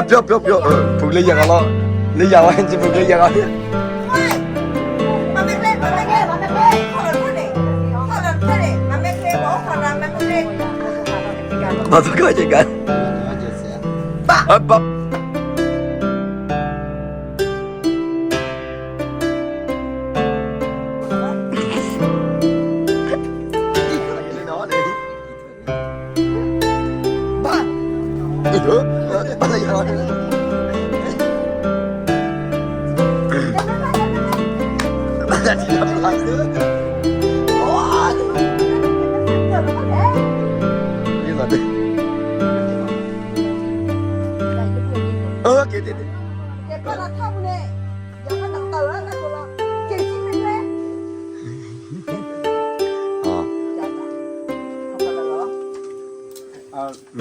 ပျီပျီပျီ ဖုလၢယၤဂၤလီၤ လၢယၤဝဲ ဖုလၢယၤဂၤ ဘၣ်သကၢယက ဘၣ် ဘၣ် ဘၣ်လၢယၤ နတဲနဖီမ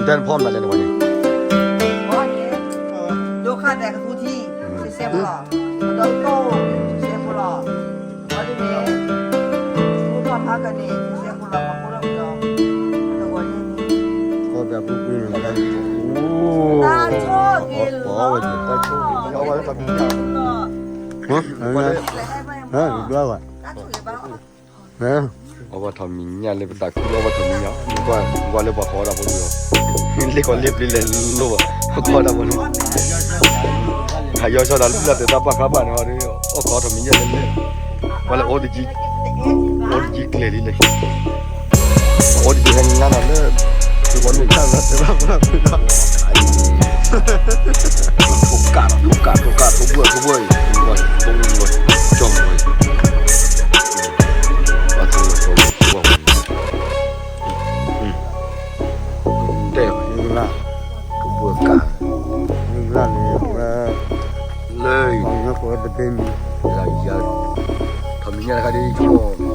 နုၤလဲၣ်န့ၣ်ဝဲန့ၣ် ဒိၣ်ခါတဲကသူထံ စဲဖိလီၤ ဒီးကိၣ် စဲဖိလီၤ အဝဲန့ၣ် မူထီၣ်ဖးကန့ၢ် စဲဖိလီၤ ပှၤဖိလီၤပယီၤ တဂီၤန့ၣ် ခီပျံၤပူၤကွံာ်န့ၣ် တၢ်ဆိၣ်ဂ့ၤလီၤ တၢ်ဆိၣ်ဂ့ၤလီၤ တၢ်ဆိၣ်ဂ့ၤဘၣ် အီၣ်ဘၣ်ထီၣ်မံၤညၣ်လၢပသးခုလီၤ အီၣ်ဘၣ်ထီၣ်မံၤညၣ် ကွၢ်လၢပှၤဃီတၢ်ဖိလီၤ လ့ၣ်ကီးလ့ၣ်ပျံၤလဲၤလိၣ်ဘၣ် ဃီတၢ်ဖိလီၤ ဟးယီၤဆီဒၣ်လၢတၢ်ပာ်ခါဘၣ်န့ၣ် အီၣ်ကီးထီၣ်မံၤညၣ်လၢလၢ ကွၢ်လၢအိၣ်တကံ အိၣ်တကံကျဲၤလံန့ၣ် အိၣ်တကံဟဲနါနီၤလၢ ပှၤလၢတၢ်လၢတၢ်လၢ ထိကၣ် ထိကၣ် ထိကၣ် ထိဘှၢၣ် ထိဘှၢၣ်အံၤ ထိဘှၢၣ် ထိဘှၢၣ် ကၠီမၤဝဲ တဲမံၤလၢ် ထိဘှၢၣ်ကၣ် မံၤလၢ်န့ၣ် ဝဲ လၢ တဘ့ၣ်မံၤ ယၤ ထီၣ်မံၤညၣ်တခါဒ်ဆိကမိၣ် အဟ့လ့ၣ်အီၤ တၢ်လၢ တၢ်လၢ အထံထံအီၣ်ဝဲ နီၢ်ထံဒီကီဝဲ ကီဝဲ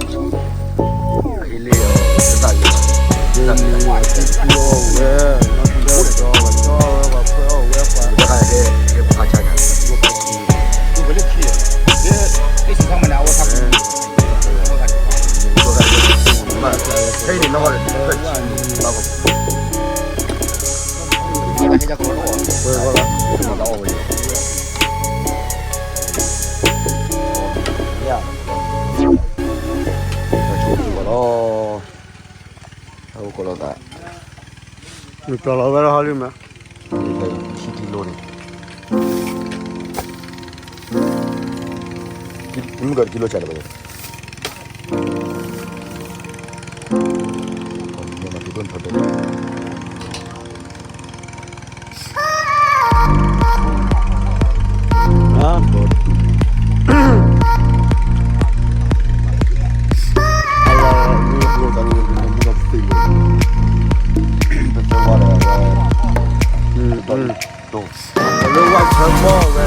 ပှၤဖှဲအီၣ်ဝဲ ပှၤ တခါဟဲ ဟဲပခါဆါညါ ပလ့ၣ်ခံ ဟဲစံးခါမနုၤအဝဲခါ ဟဲန့ၣ်နီၢ် ဝဲ လီၤ ဟဲအိၣ်ကီးလီၤသး နကၠီလီၤဝဲလၢဟီလံမး ခံကံလိန့ၣ် မုၢ်ကီးတကံလိဆါလၢၤဘၣ် မၤက့ၤဒိၣ်ထီၣ်တဲ လၢဝၣ်ဆၢမီၢ်ဝဲ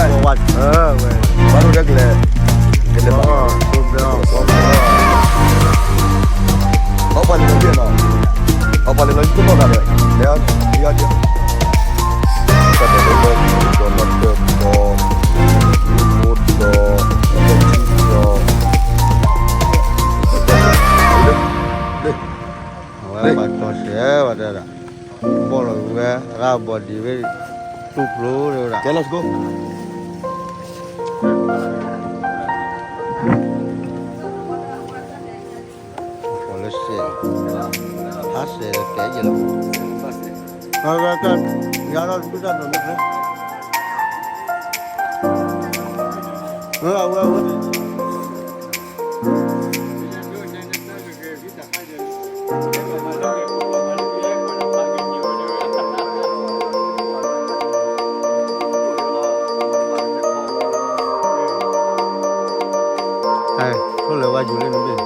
မ့ၢ်ဘၣ် ဘၣ်ဒိၣ်ကလဲၤ ကလဲၤဘၣ် အပှၤလဲၤလီၤယံၤနီၤ အပှၤလဲၤလီၤယံၤတနီၤတၢ်ဒီး လဲၤယံၤယံၤ တၢ်ဒီးလၢ ဒီးလီၤတၢ်ဒီး ဒီး ဒီး အဝဲပှၤတီဆှဲဝဲတဲဒၣ် ဘီၣ်လီၤဝဲ အရၣ်ဘီၣ်ဒံးဝဲ တူၢ်ဖျိဝဲဒၣ် ကဲ let's go ဖီလၢစဲး ဖးစဲးတဲယဲလီၤ အဝဲတၢ် ယၤထီၣ်တၢ်ဒိးမ့ၢ်ဖဲ အဝဲ အဝဲ Thank you. လီၤတဲာ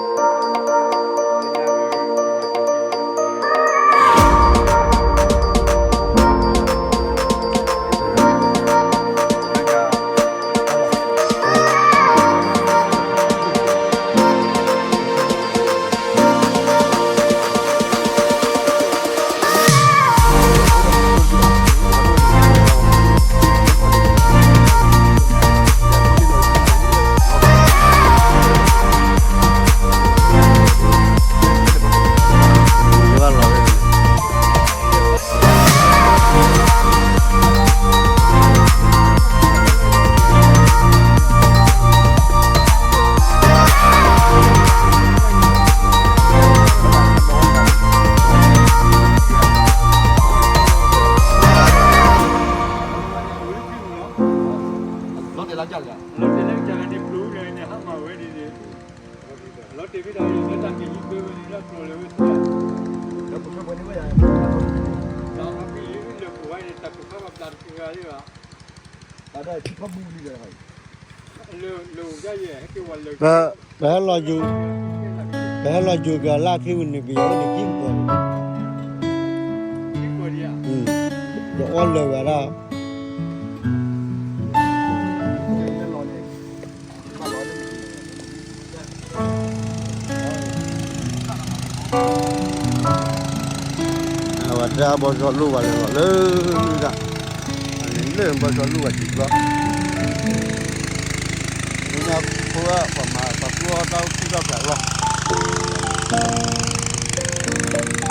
်လၢကစၢ်န့ၣ် ပျိၤန့ၣ် ဟးမၤဝဲန့ၣ်န့ၣ် လီၤတဲာ်ဖဲဒၣ်လၢတၢ်က့ၤယံၤကၢဝဲန့ၣ် လၢကျိၤလၢဝဲသ့ၣ် ဒီးအက့ၤလၢလၢပှၤဝဲန့ၣ် တၢ်ကဖၣ်ဘၣ်ပျၢ်တကဂၤလၢၤဘၣ် ပဟဲလီၤယိၤ, ပဟဲလီၤယိၤက့ၤလၢခံဝံၤန့ၣ် ကယီၤဝဲန့ၣ်ခံကပီၤန့ၣ်, ယအီၣ်လၢာ်ဝဲဒၣ် အဝဲတၢ်ဘီစီၣ်လိၣ်ဝဲလၢလီၤလၢဒၣ်, အန့ၣ်လၢဘီစီၣ်လိၣ်ဝဲတံၤကျီ, မ့ၢ်ညါဖိပှၤမၤပှၤကျိအီၣ်တၢ်အိၣ်ထံၣ်ထီၣ်ဖျါလီၤ.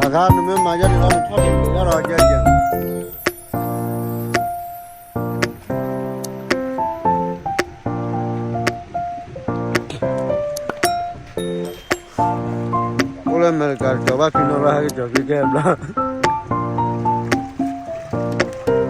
အခါနမ့ၢ်မၤယဲန့ၣ်လီၤ နထီၣ်တ့ၢ်တၢ်ဒီးယဲယဲ အိၣ်လၢအမဲရကၤကစီၤဘၣ်ဖံနီၣ်လီၤ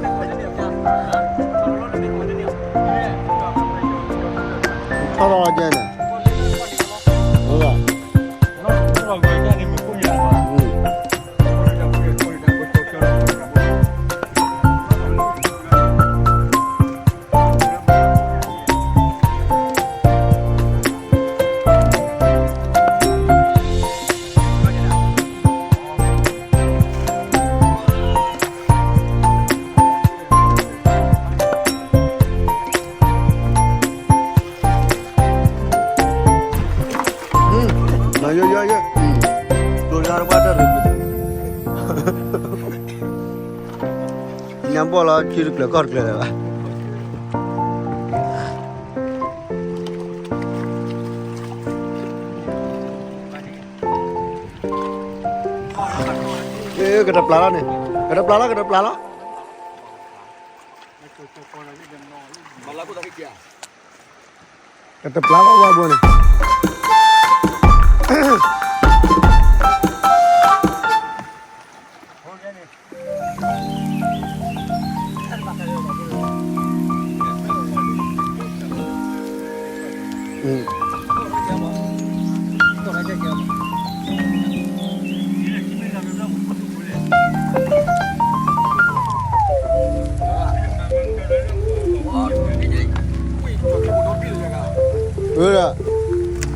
ဟဲကစီၤဖံကဲဘျီ ထီၣ်လီၤကဲန့ၣ်, ယိယိယိ, ကျိၤလၢတပှၢ်တၢၢ်ရ့ၣ်, ညါဘီၣ်လီၤ ထံတကျၢၤကီၢ်တကျၢၤလၢၤဘၣ်. ကတပျၢ်လီၤန့ၣ်, ကတပျၢ်လီၤ ကတပျၢ်လီၤ. ကတပျၢ်လီၤဝဲဘိန့ၣ်.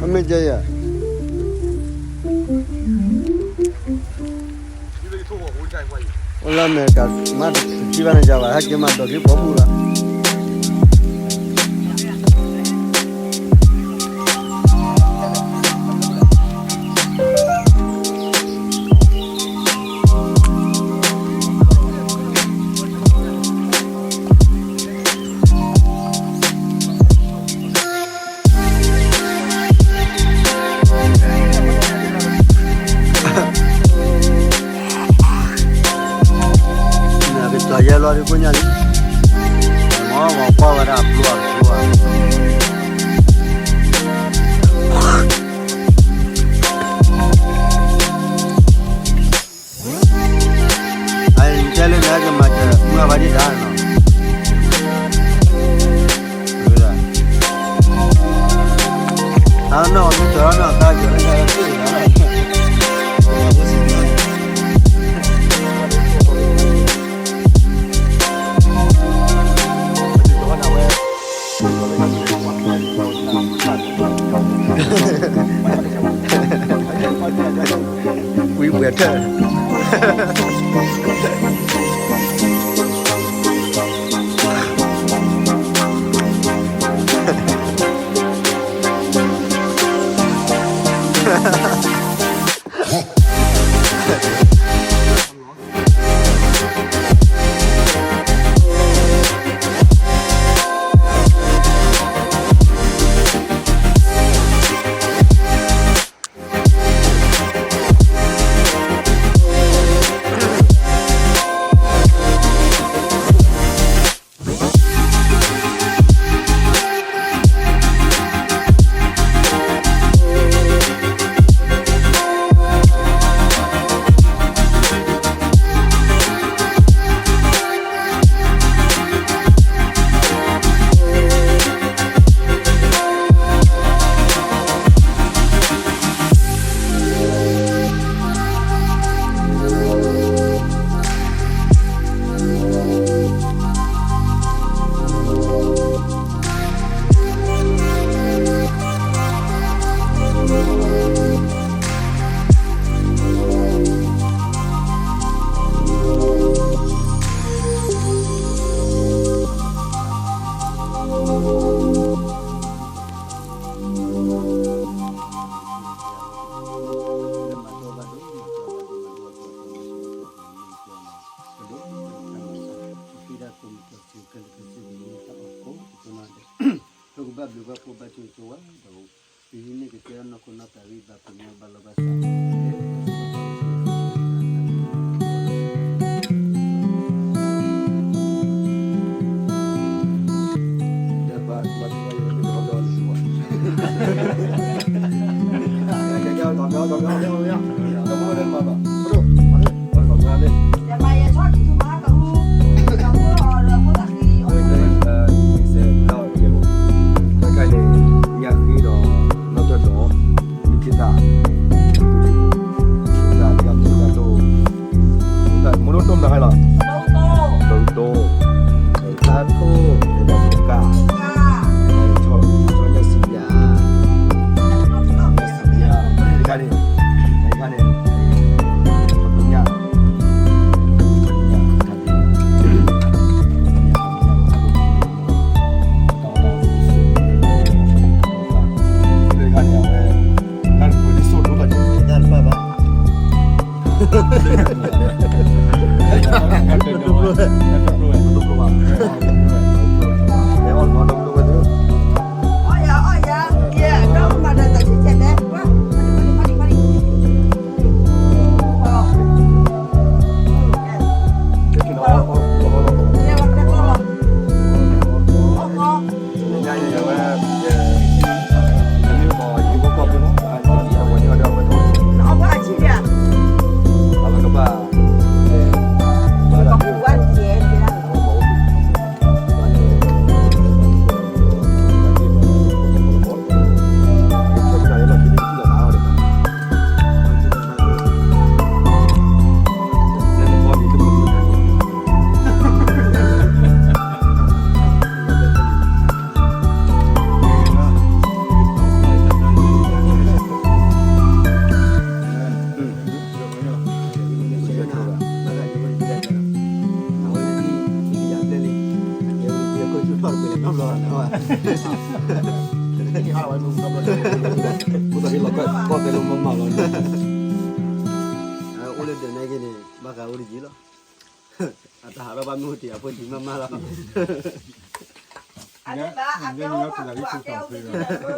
အမ့ၢ်ကဲယဲ အိၣ်လၢအမဲရကၤ မ့ၢ်တထံၣ်ဘၣ်န့ၣ်ယၤဘၣ် ဟဲက့ၤမၤဒိးက့ၤပိာ်မုၣ်လီၤ. အနီၢ်မ့ၢ်ကၠီၤနီၢ်သးကၠီၤလၢညါလၢသ့ၣ်လီၤ. We wereအိၣ်လၢဒၢးန့ၣ်ဂ့ၤန့ၣ် ဘၣ်ဃးအိၣ်တယံၤလီၤ. အတၢ်ဟးထီၣ်ဘၣ်မ့ၢ်အိၣ်တ့ၢ်အဖိတံၤမးမးလီၤ. တထီၣ်ဒီး မ့မ့ၢ်လၢအမဲရကၤန့ၣ် အဝဲ နနပှဲၤကဲလံနီၤ, ပှဲၤကဲလံနီၤ,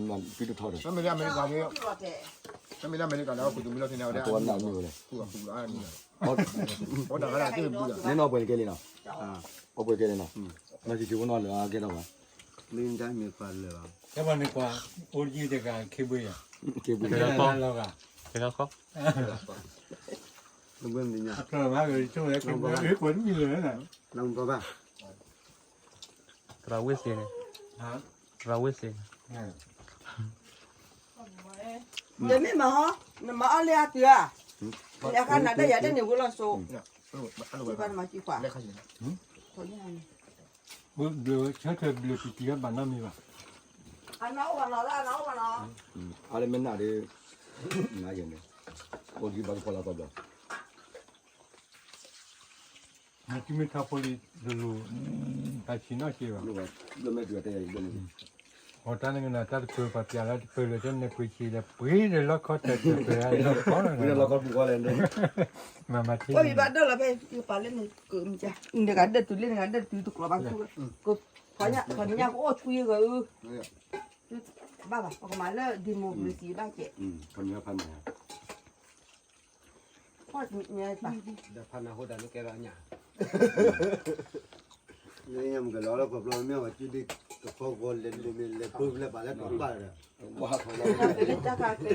မၤက့ၤက့ၤအိၣ်နီၤလၢအကဲထီၣ်ဘၣ်, မ့ၢ်တၢ်မ့ၢ်ပှၤလၢၤဘၣ်, တၢ်ပှၤန့ၣ်ကွၢ် အိၣ်တယံၤတဂၤ ခ့ဘွ့ယၤ, ခ့ဘွ့လီၤ, အဖျၢၣ်မၤဂ့ၤတဆိၣ်ဝဲ ခ့ဘွ့ ကွၢ်တမံၤလၢၤ, သရၣ်ဝ့ၢ်စ့န့ၣ်, သရၣ်ဝ့ၢ်စ့န့ၣ်, ယမ့ၢ်မၤဟီ, နမၤအီၣ်လၢအတုၤဧါ, ယခါနၤဒၣ်ယၤဒၣ်န့ၣ်ဝံၤလီၤစိ, ယဘၣ်နမၤကံခွါ, ဆၢထၢၣ်ဘျုးပတံၤဘၣ်နီတမံၤဘၣ်, အနအိၣ်ဘၣ်နီၤလၢအနအိၣ်ဘၣ်နီၤ, အါလၢမ့ၢ်နၤဒီး, နၤယဲန့ၣ်, အိၣ်ဒံးဘၣ်ကဖီလာ်သီဘျီ နသုမ့ၢ်ထီၣ်ဖိလံၤတလိၤ, တၢ်ဆံးနီၣ်က့ၤဘၣ်, အီၣ်တၢ်နကနၣ်တၢ်တပၢၤပှၤပျးလၢတပၢၤလၢၤတန့ၣ်ပှ့ၤဆံးဒီးပှ့ၤဒီးလီခီတၢၢ်တပၢၤလီခီပူၤဃီလဲၣ်, မၤမၤထံ, ပှၤဘၣ်ဒၣ်လီၤဖဲယပာ်လၢန့ၣ်ကမၢ်, နကဒၢတုၤလၢနကဒၢတုၤတကျိၤဘၣ်ဆူ, ခီညါကအိၣ်ဆူယဂၤအု, ဘၣ်ဘၣ် ပကမၤလၢ democracy ဘၣ်ကဲ, ဖီနၢဟူဒၣ်နကဲထီၣ်ညၣ်, လၢညါမ့ၢ်ကလီၤလၢခီဖျိမ့ၢ်ဝဲကံဒံး, ကဖီကီၤလဲၤဒိးဘၣ်ဒီး, တၢ်ခါကဲ,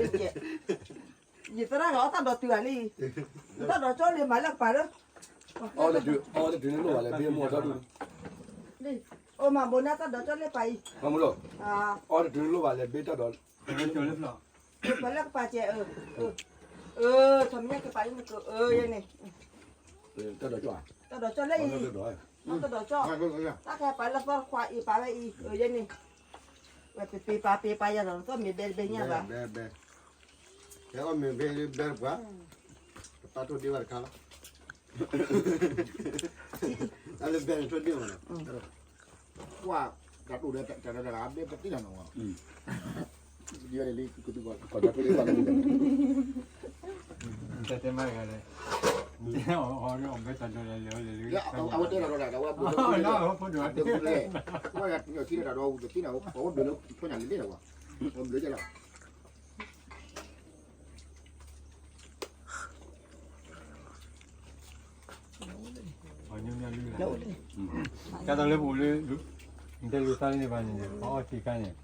ယသရၣ်ဂၤအီၣ်တၢ်ဒီးတုၤဂၤလံ, တၢ်ဒီးကၠီလံမၤလၢကပၤလၢ, အီၣ်တတုၤန့ၣ်လိၣ်ဘၣ်လဲၤဘ့ၣ်မိၢ်ထီၣ်ဒူၣ်, အိၣ်မၤဘိးန့ၢ်တၢ်ဒီးကၠီလၢပၤအံၤ, အီၣ်တတုၤန့ၣ်လိၣ်ဘၣ်လဲၤဘ့ၣ်တၢ်ဒီး ပှၤလၢကပၤကဲ, ထီၣ်မ့ၢ်ညါကပၤလၢနက, ယဲန့ၣ်, တၢ်ဒီးကၠီလၢအံၤ, တၢ်ဒီးကၠီ, တၢ်ခဲပာ်လၢသီတခွါအံၤပာ်ဝဲအံၤ, ယဲန့ၣ်, ဝဲပပ့ၤပာ်ပ့ၤပာ်ယၤဒီးသီၣ်မ့ၢ်ဘဲတဘဲညါဘၣ်, ကဲအီၣ်မ့ၢ်ဘဲလၢဘဲတပှၤ, ကပာ်ထိၣ်ဒ့ဝဲတခါလီၤ, တၢ်လၢဘဲန့ၣ်ထိၣ်ဒ့မးလီၤ, ကွၢ်, တၢ်တိၢ်ဒီးတၢ်တဂၤဘဲပတ့ၢ်လီၤနီၤ, ဒ်ဝဲန့ၣ်လံ, ကတမၤဂၤလဲၣ်, အဝဲတဲလီၤဒီး, အဝဲဘျုးလၢ, ကွၢ်ယၤထံၣ်ဒီးတၢ်ဒီးအူတသ့န့ၣ်, အဝဲဘျုးလၢ, ကဲသိးလၢပအိၣ်လၢ, နတဲလိာ်သးလၢန့ၣ်ဘၣ်န့ၣ်, ပှၤအီၣ်စ့ခါန့ၣ်,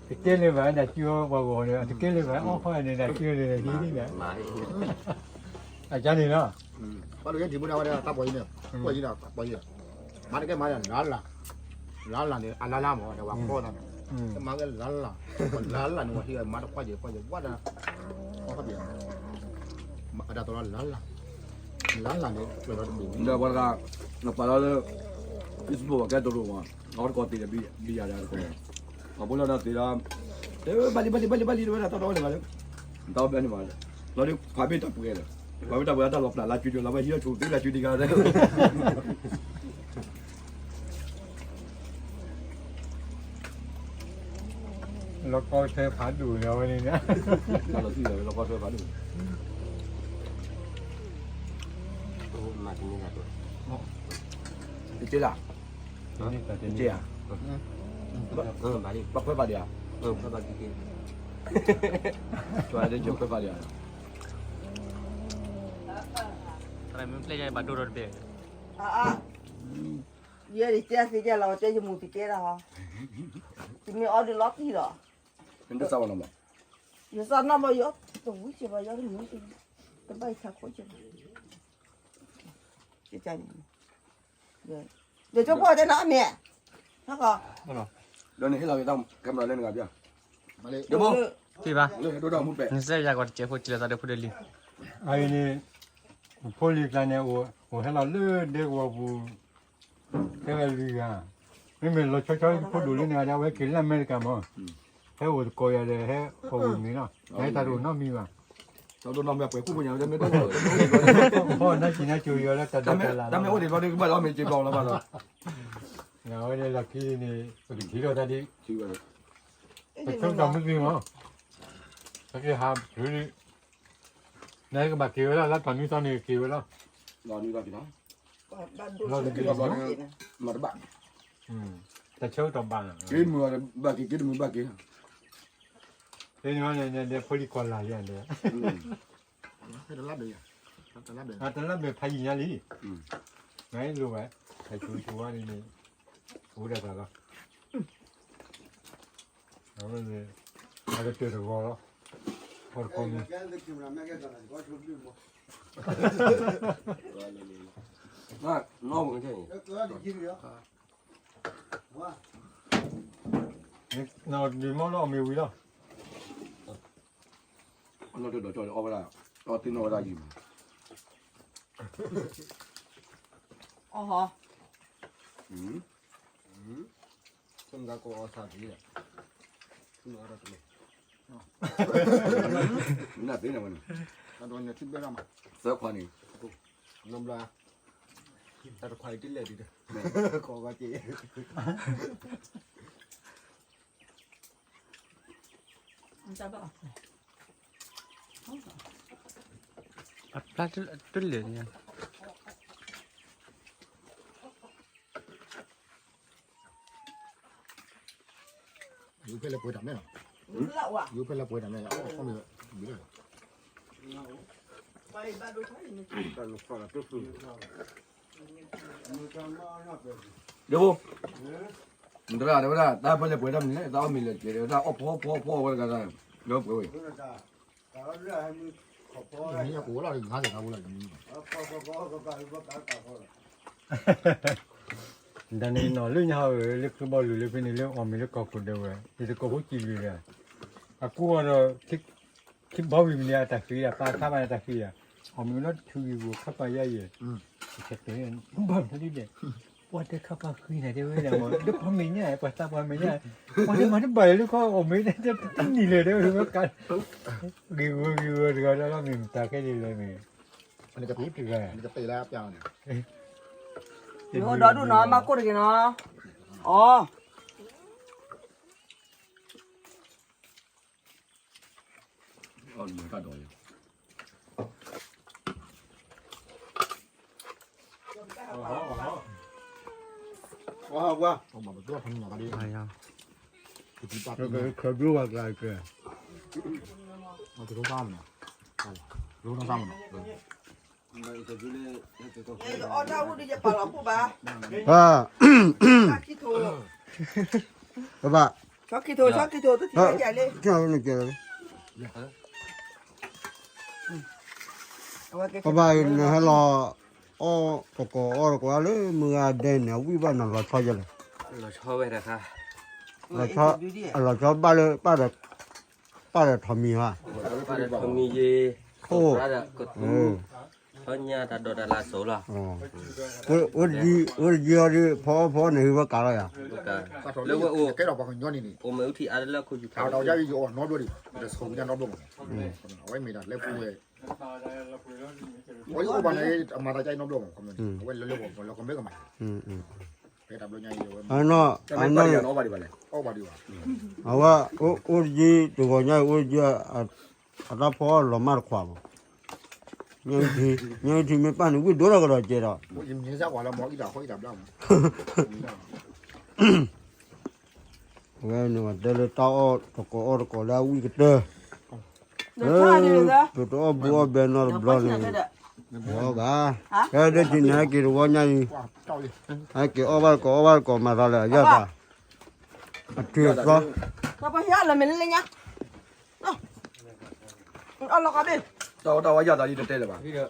တကဲလၢၤဘၣ်ဒၣ်ကၠီပှၤဂီၤန့ၣ်, တကဲလၢၤဘၣ်အီၣ်ခီန့ၣ်ဒၣ်ကၠီန့ၣ်, အကါန့ၣ်လီၤ, ပှၤတကဲထံၣ်မူဒါဝဲဒၣ်တၢ်ပီၤယံၤန့ၣ်, ပှၤယံၤဒီးပှၤယံၤ, မၤတကဲမၤလၢလၢ်လၢ်, လၢ်လၢ်န့ၣ် အလၢ်လၢ်မး ဒီးပှၤဖီသးန့ၣ်, တမၤကဲလၢ်လၢ်, လၢ်လၢ်န့ၣ် ပှၤဟံးမၤတခွါယဲၢ်ခွါယဲၢ်ဝဲဒၣ်, အတၢ်လၢ်လၢ်, လၢ်လၢ်န့ၣ်, ဒီးပှၤတဂၤ, နပာ်လီၤလၢ, ပ့စပိၣ်ကဲတရိးမး, အဝဲတကိးသ့ၣ်ဒီးဘံယၤဒီးတကိး, ပှၤဖိလၢဒီးသ့ၣ်ဒီး, ဘၣ်လံဘၣ်လံဘၣ်လံဘၣ်လံ တဝဲဒၣ်တၢ်တီဝဲန့ၣ်ဘၣ်လၢ, တၢ်ဘဲန့ၣ်ဘၣ်, လီၤဒုးခွါဘ့ၣ်တၢ်ပှဲၤဒီး, ခွါဘ့ၣ်တၢ်ပှဲၤဒီးတၢ်လီၤပျၢ်လၢကၠူကၠူလီၤ ဘၣ်ဟံးလီၤဆူၣ်သ့လၢကၠူဒံးဂၤဒီး လီၤကီဆၢဖးဒိၣ်န့ၣ်ဝဲန့ၣ်, လီၤကီဆၢဖးဒိၣ်, တက့လၢ်, တက့ဧါ, ဘၣ်ခွဲးပာ်ဒံးဧါ, ခွဲးပာ်ဒံး, ခွဲးပာ်ဒံးဧါ, တမ့ၢ်ပျဲၢ်ယဘၣ်ဒိၣ်ဒီးတဘ့ၣ် ယဲဒ်တဲသ့ကဲလီၤ တဲယမူတကဲလီၤ, တမ့ၢ်အီၤဒုးလီၤတံၢ်လီၤ, ယသးနီၣ်ဘၣ်ယီၤ, တဝံၤကဲဘၣ်ယီၤတမုာ်, တဘၣ်ယဆါခိၣ်ကဲဘၣ်, ယဆိကမိၣ်တဲနီၤအမ့ၢ်, ဒီးနဟ့ၣ်လီၤက့ၤတၢ်ကဲမရၤလၢနဂၤပျၢ်, ဒ်ဘိ, နစဲယၤကီးတကဲးဖိတံၢ်လၢသးဒီးဖိဒီးလံ, အအံၤန့ၣ်, ဖိလံၤကျါန့ၣ်, အိၣ်ဟဲလီၤလၢဒဲကဝီၤပူၤ, တဲဝဲလွံၢ်ဂၤ, မ့မ့ၢ်လီၤဆီဆီဖိဒိၣ်လၢနဂၤဒီး အဝဲက့ၤလၢအမဲရကၤမး, ဟဲအိၣ်တကိးယၤဒီးဟဲအိၣ်ဝံၤမ့ၢ်လီၤ, နတၢ်တအိၣ်နီတမံၤဘၣ်, တၢ်တအိၣ်နီတမံၤပှဲၤကူၣ်ဖိညါ, ဖီၣ်နၢ်စံၣ်နၢ်ကၠိယီၤလၢတၢ်ဒိးတၢ်လၢ်, တၢ်မ့ၢ်အိၣ်ဒံးဘျီဒုးကဘၣ်လီၤမ့ၢ်က့ၤဘျီလီၤဘၣ်လီၤ, အဝဲန့ၣ်လီၢ်ခံန့ၣ် ပကထံၣ်ထီၣ်တၢ်ဒ်, ပဆိကမိၣ်မုၢ်ဂ့ၤမး, ပကဟး, နကဘၣ်က့ၤဝဲဒၣ်လၢတၢ်နွံသီန့ၣ်က့ၤဝဲလီၤ, လီၤနွံသီက့ၤလီၤ, မၤတဘၣ်, တၢ်ဆၢကတီၢ်ဘၣ်, က့ၤမုာ်ဘၣ်က့ၤ, က့ၤတမုာ်ဘၣ်က့ၤ, တဲန့ၣ်, ဖိလံၤကီၢ်လၢ်ယၤဒီး, တလါဘၣ်ဖးယံာ်ညါလံ, နလိၣ်ဝဲ, တၢ်ဆိဆိဝါန့ၣ်, အိၣ်ဒၣ်တၢ်လီၤ အဝဲန့ၣ်, အကတၢၢ်တဂီၤလီၤ, အီၣ်တကိးမ့ၢ်, နီၢ်မ့ၢ်, နီၢ်မ့ၢ်လီၤ အီၣ်မ့ၢ်ဝံၤလီၤ, နီၢ်တဒီးကၠီအီၣ်ဝဲဒၣ်, အီၣ်သ့ၣ်နီၣ်ဝဲဒၣ်ယံၤမး, အီၣ်ဟီ, မနုၤသ့ၣ်န့ၣ်ဝဲန့ၣ်, သၢခွါန့ၣ်, တၢ်တခွါအံၤတလဲၣ်ဒ်ဒီး, ကီကီက့ၤ အဖျါတလဲၣ်န့ၣ်, ယူၤဖဲလဲၣ်ပှဲၤတၢ်မဲလီၤ, ယူၤဖဲလဲၣ်ပှဲၤတၢ်မဲလီၤ, အီၣ်မ့ၢ်ဘၣ်ဒိ, ဒ်ဖိ, မတၤတဲဝဲဒၣ် တၢ်ဖဲလဲၣ်ပှဲၤတၢ်မနုၤလဲၣ်, တၢ်အီၣ်မ့ၤလဲၣ်ကဲၤ တၢ်အီၣ်ဖီဖီဖီဝဲတဂၤတၢ်, လၢပှဲၤဝဲ, မ့ၢ်ယကအိၣ်လီၤ ငါးဆယ်တၢ်ဖိလီၤ, တၢ်န့ၣ်နီၤ လၢညါဟီၣ်ဧၢ လၢခရံာ်ဘီလူၤလၢဖဲန့ၣ် လၢအီၣ်မ့ၤလၢကီၢ်ခိၣ်ဒၣ်ဝဲ ယတကိးဖိစံးလွံၢ်ဒီး, အကူအီၤဒီး ခံဘီဝံၤမနုၤအတၢ်ဃ့ဧါ, ပာ်ခါဘၣ်န့ၣ်တၢ်ဃ့ဧါ, အီၣ်မ့ၤလီၤတထူဂ့ၤဂ့ၤ ခါပာ်ယါယဲၢ်, တဘၣ်မနုၤဒ်လဲၣ်, ပှၤတဲခါပာ်ဃ့န့ၣ်တဲဝဲဒၣ်မ့ၢ် လၢပှၤမဲာ်ညါ ပှၤသးပှၢ်မဲာ်ညါ, ပှၤတဲမၤတဘၣ်လၢခီအီၣ်မ့ၤတနံၤလၢာ်တဲဝဲ ဂ့ၤဂ့ၤဂ့ၤဂ့ၤတဂၤဒီးလီၤမ့ၢ်မတၤခဲလၢာ်လၢမ့ၢ်, တဂၤ, ဒီဒူၣ်နီၤ မၤကိၣ်တဂ့ၤနီၤ, အီ အီၣ်မ့ၤတၢ်ဒိးယၤ, ဝါဝါ, ခဲဘျိဝါကျါကဲ, အီၣ်တၢ်ဝူဒ်ယပာ်လီၤခိၣ်ဘၣ်, ပဘၣ်, ဆီခံထိ ဆီခံထိ တထံၣ်ဘၣ်ကလဲၣ်, ပဘၣ်နဟဲလီၤ အီၣ်တကိးအီၣ်တကိးလၢမုၢ်ဂၤဒဲးန့ၣ် အဝံၣ်ဘၣ်နလီၤဆီယလဲၣ်, လီၤဆီဝဲတခါ, လီၤဆီဘၣ်လၢ ပၢ်ဒီးထီးမံၤဧါ, ပၢ်ဒီးထီးမံၤယ့, အိၣ်, ကသူ, ဆီညါတၢ်ဒိးတၢ်လၢစိၤလီၤ, အိၣ်တယံၤအီၤဒ် ဖီအီၣ်ဖီအီၣ်န့ၣ် ဟ့ၣ်ဝဲကးလီၤယၤ, လၢဝဲအိၣ်, အိၣ်မ့ၢ်အူထံအါတလၢခိၣ်ယူၤခါ, အဝဲမ့ၢ်ဒၣ်လၢပူၤဝဲ, အဝဲမ့ၢ်ဒၣ်လၢပူၤဝဲ, အဝဲအိၣ်ဘၣ်န့ၣ် အမၤတၢ်ကါအံၤနီတဘျီမး, အဝဲလၢလၢပှဲၤပှဲၤလီၤကမၢကမၣ်, ဖဲတၢ်ဘျီညါအံၤ အဝဲ, အဝဲ, အိၣ်တယံၤတဂီၤညါအံၤ အိၣ်တယံၤ အတၢ်ဖီအီၣ်လီၤမၢ်တခွးမး, ညါအံၤထံမ့ၢ်ပၢ်န့ၣ် ဝံၣ်ဒိၣ်ထီၣ်ကဒီးကဲဒီး အဝဲန့ၣ်တဲလၢတၢ်အီၣ်တကိးအီၣ်တကိးလၢအဝံၣ်ကတၢၢ်, ပတအီၣ်ဘူးအီၣ်ဘဲနီတဘျီန့ၣ်, အီၣ်ဘၣ်, ဟဲဒၣ်က့ၤန့ၣ်ဟဲက့ၤတဝီညါအံၤ, ဟဲက့ၤအီၣ်ဘၣ်တကိးအီၣ်ဘၣ်တကိးမၤသးလၢအယၢ်သး, အထုးသီ, တၢ်ဝဲယၢ်သးလံတတဲလၢၤဘၣ်, ဖီဒၣ်ဂ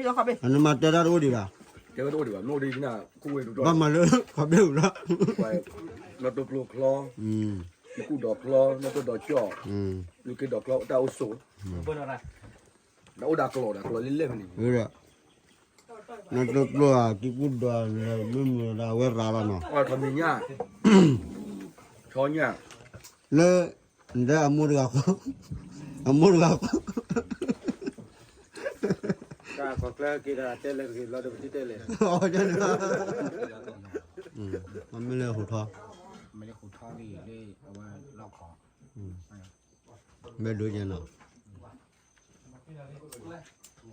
့ၤ, အနမၤတဲတၢ်တအိၣ်ဒံးဘၣ်, ဘၣ်မၤလၢခီဘ့ၣ်ဝံၤလီၤ, နီၢ်တိၢ်ပျိချီ, နကူၣ်ဒီးချီ, နီၢ်တိၢ်ဒီးကၠီၣ်, နက့ဒီးချီတၢ်အိၣ်ဆိး, ဒီးအိၣ်ဒၣ်ကျိာ်ဒီးကျိာ်လၢလဲၣ်ဖဲန့ၣ်, နီၢ်တိၢ်ပျိဧါ က့ကူၣ်ဒီးလဲၣ် မ့ၢ်မ့ၢ်ဒၣ်ဝဲရၤလီၤနီၤ, ထီၣ်မံၤညၣ်, ဆီညၣ်, လၢ နဒၣ်အမိၢ်တဂၤဃီ, အမိၢ်တဂၤဃီ, တၢ်ကီကျၢက့ၤဒီးတဲလဲၣ်တဂ့ၤဘျီဒီးပတတဲလဲၣ်, မ့ၢ်လဲၤဟူးထီ, မ့ၢ်လဲၤဟူးထီလံလၢအဝဲလီၢ်ခီ, မ့ၢ်ဒိကဲနီၤ, မ့ၢ်လဲၤဟူးထီလံလၢအဝဲလီၢ်ခီ,